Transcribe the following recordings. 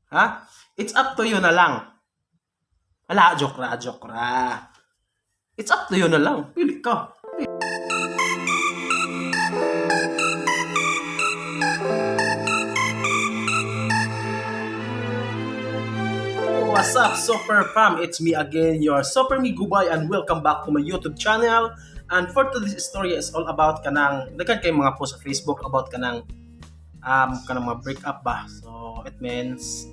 Ha? It's up to you na lang. Wala, joke ra, joke ra. It's up to you na lang. Pili ka. What's up, Super Fam? It's me again, your Super Me Gubay, and welcome back to my YouTube channel. And for today's story is all about kanang, daghan kay mga post sa Facebook about kanang mga break up ba. So, it means,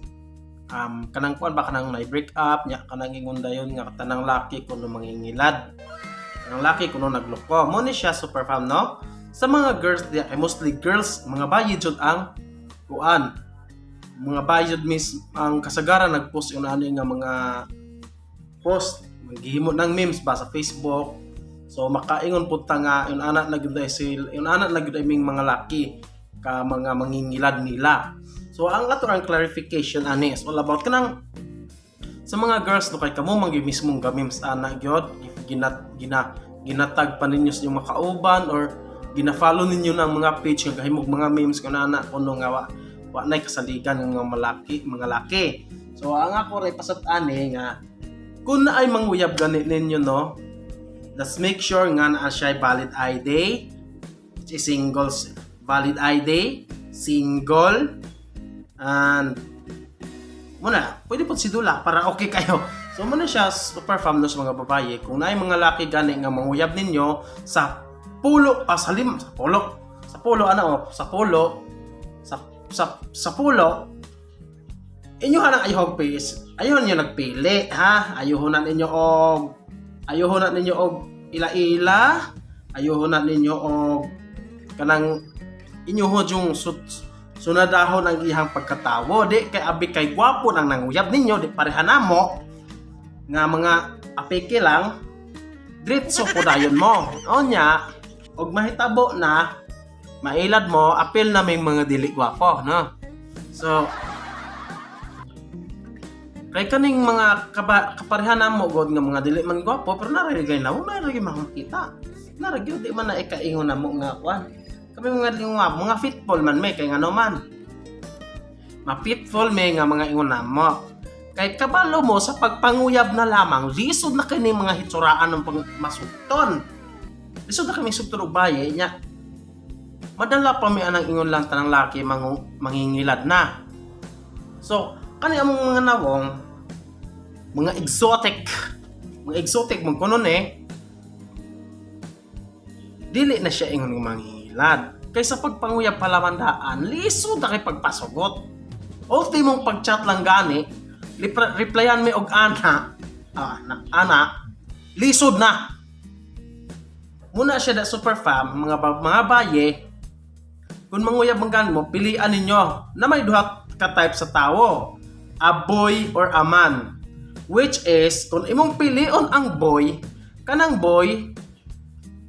kanang kuan ba, kanang na break up, nya kanang ingon dayon nga tanang laki kuno mangingilad. Kanang laki kuno nagloko. Mo ni siya, Super Fam, no? Sa mga girls, di, ay mostly girls, mga bayi jud ang kuan, mga bayod mis ang kasagaran nagpost yung ano nga mga post, maghihimo ng memes ba sa Facebook. So makaingon pud ta nga yung anak na gyud ay sil yung anak na gyud ay ming mga laki ka mga mangingilad nila. So ang ato ang clarification ani is all about kanang sa mga girls, no, kay kamo man gyud mismong ga-memes ana gyud, gina, gina ginatag pa ninyo sa inyong makauban or gina-follow ninyo ng mga page nga gahimog mga memes kung ana kuno nga wa nay kasaligan ng mga malaki, mga laki. So ang ako ray pasat ani nga kung naay manguyab gani ninyo, no, let's make sure nga naa siya valid ID, which is singles, valid ID, single, and muna, pwede po si Dula para okay kayo. So muna siya, Super Fam, no, sa mga babaye, kung naay mga laki gani nga manguyab ninyo sa pulo, ah, sa lim, sa pulo, ano, oh, sa pulo, sa pulo, inyo hanang ayhog face, ayun ninyo nagpili, ha? Ayuhon na ninyo og, ayuhon na ninyo og ila-ila, ayuhon na ninyo og kanang inyo ho yung sunadahon ang iyang pagkatawo. Di kay abi kay gwapo nang nanguyab ninyo, di pareha namo nga mga apeke lang, diretso po dayon mo. Onya, og mahitabo na mailad mo, apil na may mga dili gwapo, no? So kay kaning mga kapareha namo god nga mga dili man gwapo pero narigay na narigay makita. Narigay di man na ikaingon namo nga kwan. Kami mga dili gwapo, mga fitful man may kay ngano man. Ma-fitful may nga mga ingon namo. Kay kabalo mo sa pagpanguyab na lamang, lisod na kini mga hitsuraan ng pang masugton. Lisod na kami sugton og baye nya. Madala pa mi anang ingon lang tanang laki mangingilad na. So, kani among mga nawong mga exotic man kuno eh. Dili na siya ingon nga mangingilad. Kaysa pagpanguyab palamandaan, lisod na kay pagpasugot. Ultimong pagchat lang gani, replyan mi og ana, ah, na, ana, lisod na. Muna siya da, Super Fam, mga baye, kung manguyab man gani mo, pilian ninyo na may duha ka type sa tawo, a boy or a man. Which is, kung imong pilion ang boy, kanang boy,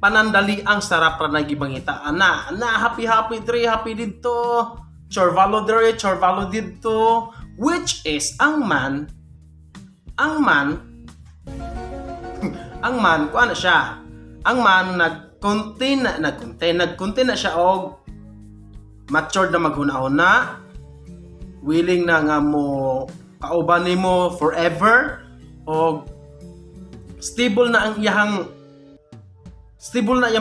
panandali ang sarap ra na gibangita. Ana, na happy happy dre, happy didto. Chorvalo dre, chorvalo didto. Which is, ang man, kuan na siya. Ang man, nag-contain na siya og matured na maghuna-huna, willing na nga mo kauban nimo forever, og stable na iyang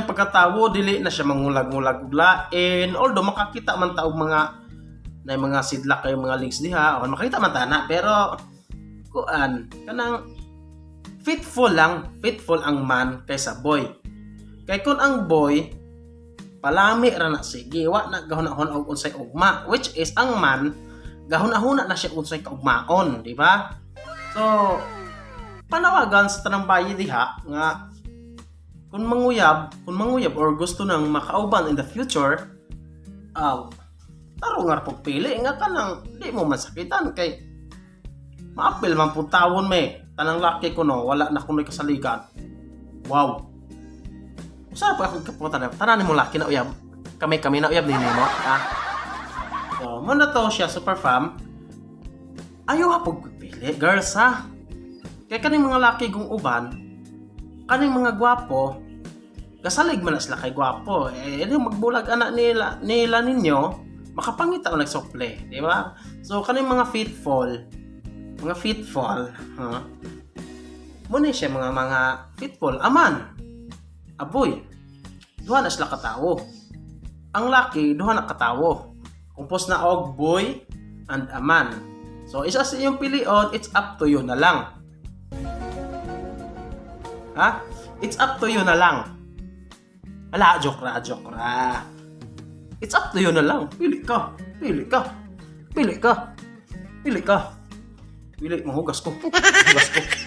pagkatawo, dili na siya mangulag-ngulag og lain, although makakita man ta og mga na mga sidlak kayo mga links diha o makita man ta na, pero kuan kanang faithful lang, faithful ang man kaysa boy. Kay kung ang boy palami ra na, sige wa na gahuna-huna og unsay ugma, which is ang man gahuna-huna na siya unsay kaugmaon, di ba? So panawagan sa tanang bayi diha nga kung manguyab or gusto nang makauban in the future, tarong nga pagpili nga kanang di mo masakitan kay maapil man pud tawon me tanang laki ko, no, wala na kuno'y kasaligan. Wow, usa pa akong kaputan, tanan mo laki na uyab, kami kami na uyab nini mo, ha? So mo na to siya, Super Fam. Ayaw ha pagpili, girls, ha? Kay kaning mga laki kung uban, kaning mga gwapo, gasalig man na sila kay gwapo. Eh, di magbulag anak nila, nila ninyo, Makapangita og nagsukli, di ba? So kaning mga faithful, ha? Muna siya mga faithful aman. Aboy. Duha na sila katawo. Ang laki duha na katawo. Compose na og boy and a man. So isa sa iyong pilion, it's up to you na lang. Ha? It's up to you na lang. Ala, joke ra, joke ra. It's up to you na lang. Pili ka. Pili ka. Pili ka. Pili ka. Pili, mahugas ko. Hugas ko.